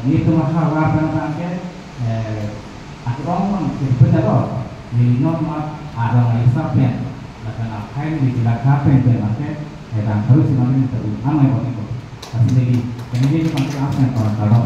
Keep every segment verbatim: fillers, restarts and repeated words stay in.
Nelitum ahavar pen abang ke, eh, akrong mang sirpet alo, neli non ma arong aisa pen, lapen akhai neli jila ka pen pen abang ke, eh, dam terus si mangin terus, amai bang iko. Pas lagi, kami ni bang ke absen orang kalau.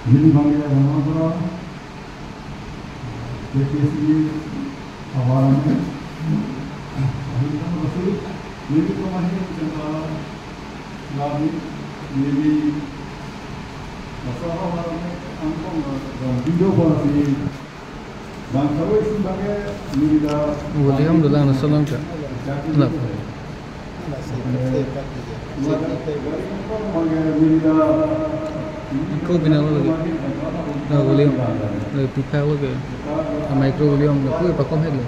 Ini bang ya, bang, bang. K K C A havar amen. Ahin kan masuk. Neli kemahin channel lagi, neli masa havar amen angkong dan video berarti bang kalau isi bang ya, neli dah volume dolang na solong ka. Lap. Ko binang lo lagi. Na volume. Lo pipa lo ke. Na micro volume lo ko pakom het lo.